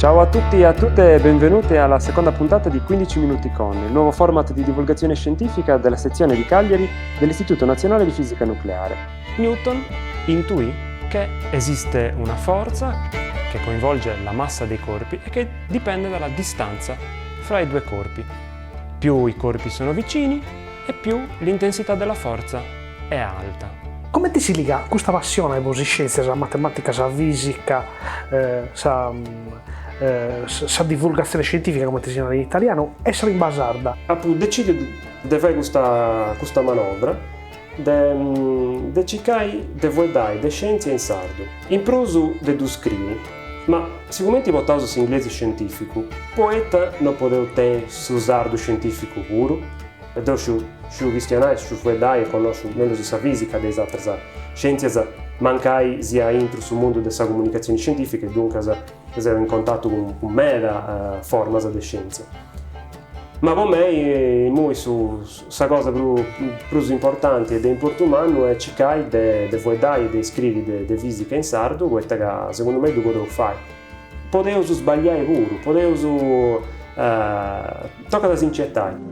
Ciao a tutti e a tutte e benvenuti alla seconda puntata di 15 Minuti Con, il nuovo format di divulgazione scientifica della sezione di Cagliari dell'Istituto Nazionale di Fisica Nucleare. Newton intuì che esiste una forza che coinvolge la massa dei corpi e che dipende dalla distanza fra i due corpi. Più i corpi sono vicini e più l'intensità della forza è alta. Comente si ligat custa passione po s'iscièntzia, sa matematica, sa fisica, sa sa divulgatzione scientifica, comente si narat in italianu, e sa limba sarda? Apu decidiu de fai custa custa manovra de de circai de fueddai de scièntzia in sardu, in prus de ddu scriri, ma sigumenti portaus s'inglesi scientìficu, poita no podeus tenni su sardu scientìficu puru? E deu sciu sciu chistionai, sciu fueddai e connosciu mellus sa fisica de is ateras scientzias, mancai sia aintru su mundu de sa comunicatzioni scientifica e duncas seu in contatu cun cun meda formas de scientzia. Ma po mei immoi su sa cosa prus importanti e de importu mannu est circai de de fueddai e de iscriri de de fisica in sardu, poita ca segundu mei ddu podeus fai. Podeus sbagliai puru, podeus tocat a si nci 'etai.